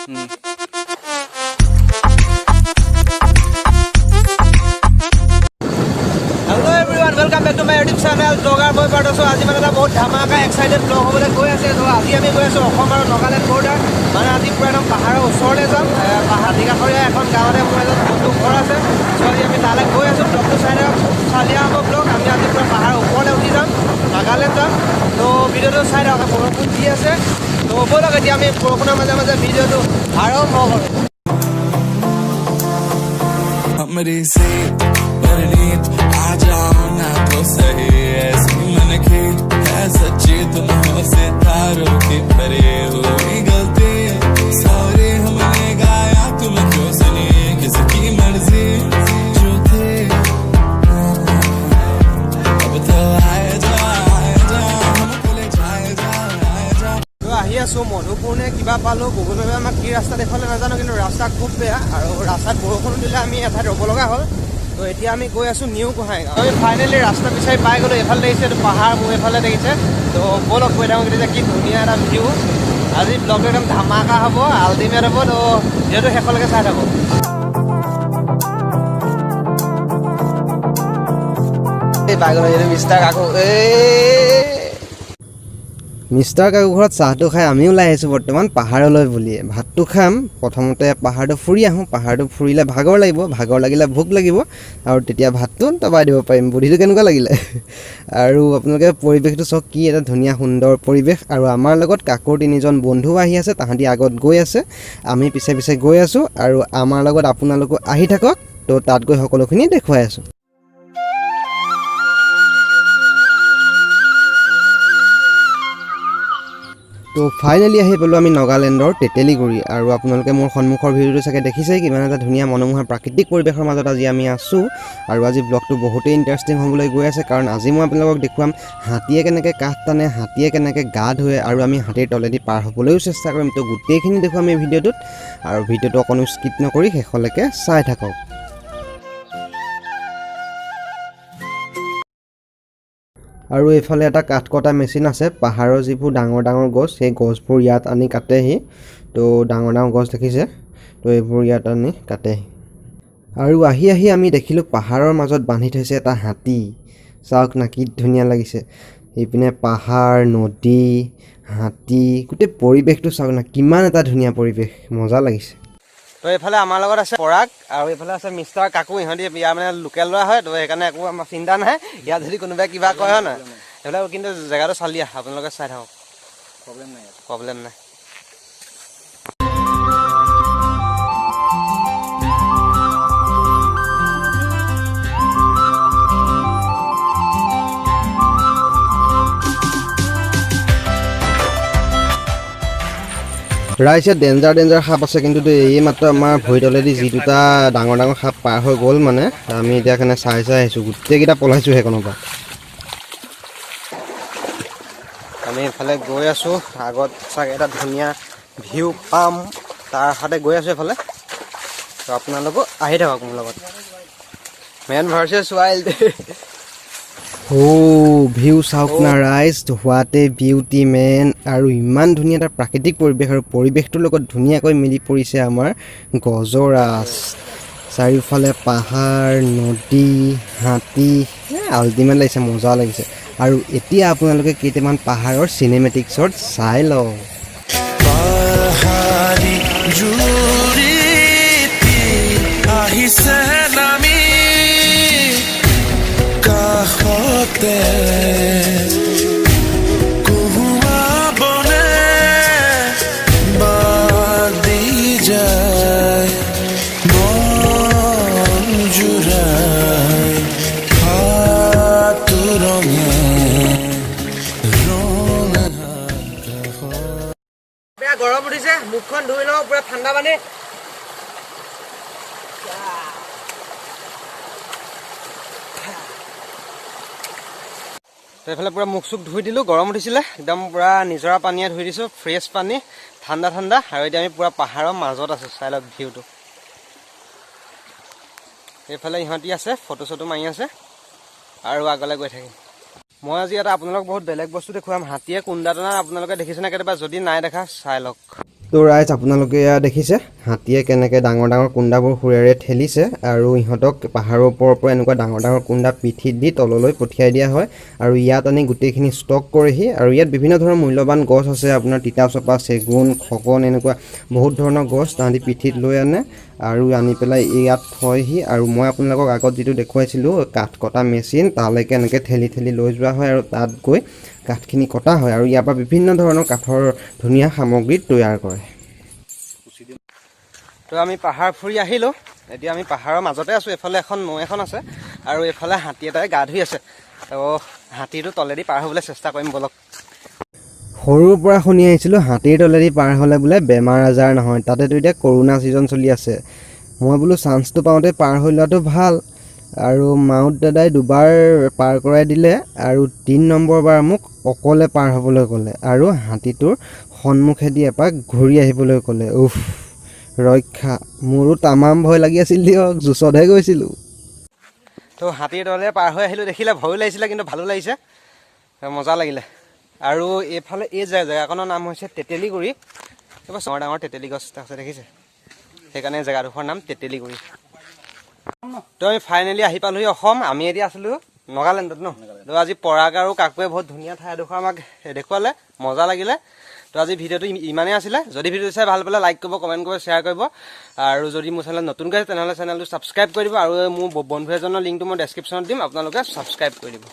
Hello everyone, welcome back to my YouTube channel blogger boy parts. আজি মানে এটা বহুত ধামাকা এক্সাইটেড ব্লগ হ'বলৈ গৈ আছে। ত' আজি আমি গৈ আছোঁ অসম আৰু নাগালেণ্ড বৰ্ডাৰ। মানে আজি পূৰা একদম পাহাৰৰ ওচৰলৈ যাম। পাহাৰ কাষৰীয়া এখন গাঁৱতে মোৰ এজন বন্ধু ঘৰ আছে। চ' আজি আমি তালৈ গৈ আছোঁ। ব্লগটো চাই থাকক, খুব চালিয়া হ'ব ব্লগ। আমি আজি পূৰা পাহাৰৰ ওপৰলৈ উঠি যাম, নাগালেণ্ড যাম। ত' ভিডিঅ'টো চাই থাকক। বৰষুণ দি আছে। ত' ব'লক, এতিয়া আমি বৰষুণৰ মাজে মাজে ভিডিঅ'টো আৰম্ভ কৰোঁ। हमरी सी परिणीत, आ जाओ ना तो सही। ऐसी मन की है सच्ची, तुम हो सितारों की परी। हुई गलती, सॉरी, हमने गाया तुम क्यों सुनी? किसकी मर्जी जो थी, अब तो आए जा, आए जा, हमको ले जाए जा, आए जा। তো আহি আছোঁ, মধুপুৰ নে কিবা পালোঁ। গুগল মেপে আমাক কি ৰাস্তা দেখুৱালে নাজানো, কিন্তু ৰাস্তা খুব বেয়া আৰু ৰাস্তাত বৰষুণ দিলে, আমি এঠাইত ৰ'ব লগা হ'ল। তো এতিয়া আমি গৈ আছোঁ নিউ গোহাঁইগাঁও। আমি ফাইনেলি ৰাস্তা বিচাৰি পাই গ'লোঁ। এইফালে দেখিছে, এইটো পাহাৰ, মোৰ এইফালে দেখিছে। তো ব'লক, গৈ থাকোঁ। এতিয়া কি ধুনীয়া এটা ভিউ! আজি ব্লগটো একদম ধামাকা হ'ব, আল্টিমেট হ'ব। তো যিহেতু শেষলৈকে চাই থাকোঁ। এই পাই গ'লোঁ, এইটো মিষ্টাৰ কাকু। এই মিষ্টাৰ কাকু ঘৰত চাহটো খাই আমি ওলাই আহিছোঁ বৰ্তমান পাহাৰলৈ বুলিয়ে। ভাতটো খাম, প্ৰথমতে পাহাৰটো ফুৰি আহোঁ। পাহাৰটো ফুৰিলে ভাগৰ লাগিব, ভাগৰ লাগিলে ভোক লাগিব আৰু তেতিয়া ভাতটো দবাই দিব পাৰিম। বুদ্ধিটো কেনেকুৱা লাগিলে? আৰু আপোনালোকে পৰিৱেশটো চাওক, কি এটা ধুনীয়া সুন্দৰ পৰিৱেশ। আৰু আমাৰ লগত কাকুৰ তিনিজন বন্ধু আহি আছে। তাহাঁতি আগত গৈ আছে, আমি পিছে পিছে গৈ আছোঁ আৰু আমাৰ লগত আপোনালোকো আহি থাকক। তো তাত গৈ সকলোখিনি দেখুৱাই আছোঁ। তো ফাইনেলি আহি পালোঁ আমি নগালেণ্ডৰ তেতেলীগুৰি। আৰু আপোনালোকে মোৰ সন্মুখৰ ভিডিঅ'টো চাগে দেখিছেই, কিমান এটা ধুনীয়া মনোমোহা প্ৰাকৃতিক পৰিৱেশৰ মাজত আজি আমি আছোঁ। আৰু আজি ব্লগটো বহুতেই ইণ্টাৰেষ্টিং হ'বলৈ গৈ আছে, কাৰণ আজি মই আপোনালোকক দেখুৱাম হাতীয়ে কেনেকৈ কাঠ টানে, হাতীয়ে কেনেকৈ গা ধুৱে আৰু আমি হাতীৰ তলেদি পাৰ হ'বলৈও চেষ্টা কৰিম। তো গোটেইখিনি দেখুৱাম এই ভিডিঅ'টোত আৰু ভিডিঅ'টো অকণো স্কিপ নকৰি শেষলৈকে চাই থাকক। আৰু এইফালে এটা কাঠ কটা মেচিন আছে। পাহাৰৰ যিবোৰ ডাঙৰ ডাঙৰ গছ, সেই গছবোৰ ইয়াত আনি কাটেহি। তো ডাঙৰ ডাঙৰ গছ দেখিছে, তো এইবোৰ ইয়াত আনি কাটেহি। আৰু আহি আহি আমি দেখিলোঁ, পাহাৰৰ মাজত বান্ধি থৈছে এটা হাতী। চাওক না, কি ধুনীয়া লাগিছে! এইপিনে পাহাৰ, নদী, হাতী, গোটেই পৰিৱেশটো চাওক না, কিমান এটা ধুনীয়া পৰিৱেশ, মজা লাগিছে। তো এইফালে আমাৰ লগত আছে পৰাগ আৰু এইফালে আছে মিষ্টাৰ কাকু। ইহঁতি ইয়াৰ মানে লোকেল ল'ৰা হয়। তো সেইকাৰণে একো আমাৰ চিন্তা নাই ইয়াত যদি কোনোবাই কিবা কয়, হয় নহয়? সেইফালে কিন্তু জেগাটো চালিয়া, আপোনালোকে চাই থাকক। প্ৰব্লেম নাই। প্ৰব্লেম নাই। ৰাইজ, ইয়াত ডেঞ্জাৰ ডেঞ্জাৰ সাপ আছে কিন্তু দেই। এই মাত্ৰ আমাৰ ভৰি তলেদি যি দুটা ডাঙৰ ডাঙৰ সাপ পাৰ হৈ গ'ল, মানে আমি এতিয়া কাৰণে চাই চাই আহিছোঁ। গোটেইকেইটা পলাইছোঁ সেইকণৰ পৰা। আমি এইফালে গৈ আছোঁ। আগত চাগে এটা ধুনীয়া ভিউ পাম, তাৰ আশাতে গৈ আছোঁ এইফালে। তো আপোনালোকো আহি থাকক মোৰ লগত। Men versus wild. অ' ভিউ চাওক না ৰাইজ, what a beauty, man! আৰু ইমান ধুনীয়া এটা প্ৰাকৃতিক পৰিৱেশ আৰু পৰিৱেশটোৰ লগত ধুনীয়াকৈ মিলি পৰিছে আমাৰ গজৰাজ। চাৰিওফালে পাহাৰ, নদী, হাতী, আল্টিমেট লাগিছে, মজা লাগিছে। আৰু এতিয়া আপোনালোকে কেইটামান পাহাৰৰ চিনেমেটিক শ্বট চাই লওক। পাহাৰী জুৰিটি আহিছে নামি কাষতে, কহুৱা বনে বাদি যায়, মন জুৰাই ৰঙে ৰং। বেয়া গৰম উঠিছে, মুখখন ধুই লওঁ পুৰা ঠাণ্ডা পানী। তো এইফালে পুৰা মুখ চুখ ধুই দিলোঁ, গৰম উঠিছিলে। একদম পুৰা নিজৰা পানীয়ে ধুই দিছোঁ, ফ্ৰেছ পানী, ঠাণ্ডা ঠাণ্ডা। আৰু এতিয়া আমি পুৰা পাহাৰৰ মাজত আছোঁ, চাই লওক ভিউটো। এইফালে ইহঁতি আছে, ফটো চটো মাৰি আছে আৰু আগলৈ গৈ থাকিম। মই আজি এটা আপোনালোকক বহুত বেলেগ বস্তু দেখুৱাম। হাতীয়ে কুন্দা টনা আপোনালোকে দেখিছেনে কেতিয়াবা? যদি নাই দেখা, চাই লওক। তো তো ৰাইজ, আপোনালোকে এয়া দেখিছে, হাতীয়ে কেনেকৈ ডাঙৰ ডাঙৰ কুন্দাবোৰ শুৰেৰে ঠেলিছে আৰু ইহঁতক পাহাৰৰ ওপৰৰ পৰা এনেকুৱা ডাঙৰ ডাঙৰ কুন্দা পিঠিত দি তললৈ পঠিয়াই দিয়া হয় আৰু ইয়াত আনি গোটেইখিনি ষ্টক কৰেহি। আৰু ইয়াত বিভিন্ন ধৰণৰ মূল্যৱান গছ আছে, আপোনাৰ তিতা চপা, চেগুন, খগন, এনেকুৱা বহুত ধৰণৰ গছ তাহাঁতি পিঠিত লৈ আনে আৰু আনি পেলাই ইয়াত থয়হি। আৰু মই আপোনালোকক আগত যিটো দেখুৱাইছিলোঁ কাঠ কটা মেচিন, তালৈকে এনেকৈ ঠেলি ঠেলি লৈ যোৱা হয় আৰু তাত গৈ কাঠখিনি কটা হয় আৰু ইয়াৰ পৰা বিভিন্ন ধৰণৰ কাঠৰ ধুনীয়া সামগ্ৰী তৈয়াৰ কৰে। তো আমি পাহাৰ ফুৰি আহিলোঁ। এতিয়া আমি পাহাৰৰ মাজতে আছোঁ। এইফালে এখন নৈ এখন আছে আৰু এইফালে হাতী এটাই গা ধুই আছে। তো হাতীটো তলেদি পাৰ হ'বলৈ চেষ্টা কৰিম, ব'লক। সৰুৰ পৰা শুনি আহিছিলোঁ, হাতীৰ তলেদি পাৰ হ'লে বোলে বেমাৰ আজাৰ নহয়। তাতেতো এতিয়া কৰোণা ছিজন চলি আছে। মই বোলো চান্সটো পাওঁতে পাৰ হৈ লোৱাটো ভাল। আৰু মাউত দাদাই দুবাৰ পাৰ কৰাই দিলে আৰু 3 নম্বৰ বাৰ মোক অকলে পাৰ হ'বলৈ ক'লে আৰু হাতীটোৰ সন্মুখেদি এপাক ঘূৰি আহিবলৈ ক'লে। উফ ৰক্ষা, মোৰো তামাম ভয় লাগি আছিল দিয়ক, জোচতহে গৈছিলোঁ। তো হাতীৰ তলেৰে পাৰ হৈ আহিলোঁ, দেখিলে ভয়ো লাগিছিলে কিন্তু ভালো লাগিছে, মজা লাগিলে। আৰু এইফালে এই জেগাকণৰ নাম হৈছে তেতেলীগুৰি। এইবোৰ ডাঙৰ ডাঙৰ তেতেলী গছ আছে, দেখিছে? সেইকাৰণে জেগাডোখৰৰ নাম তেতেলীগুৰি। তো আমি ফাইনেলি আহি পালোহি অসম। আমি এতিয়া আছিলোঁ নগালেণ্ডত ন। তো আজি পৰাগ আৰু কাকুৱে বহুত ধুনীয়া ঠাই এডোখৰ আমাক দেখুৱালে, মজা লাগিলে। তো আজি ভিডিঅ'টো ইমানেই আছিলে। যদি ভিডিঅ'টো চাই ভাল পালে, লাইক কৰিব, কমেণ্ট কৰিব, শ্বেয়াৰ কৰিব আৰু যদি মোৰ চেনেল নতুনকৈ আছে, তেনেহ'লে চেনেলটো ছাবস্ক্ৰাইব কৰি দিব। আৰু মোৰ বন্ধু এজনৰ লিংকটো মই ডেছক্ৰিপশ্যনত দিম, আপোনালোকে ছাবস্ক্ৰাইব কৰি দিব।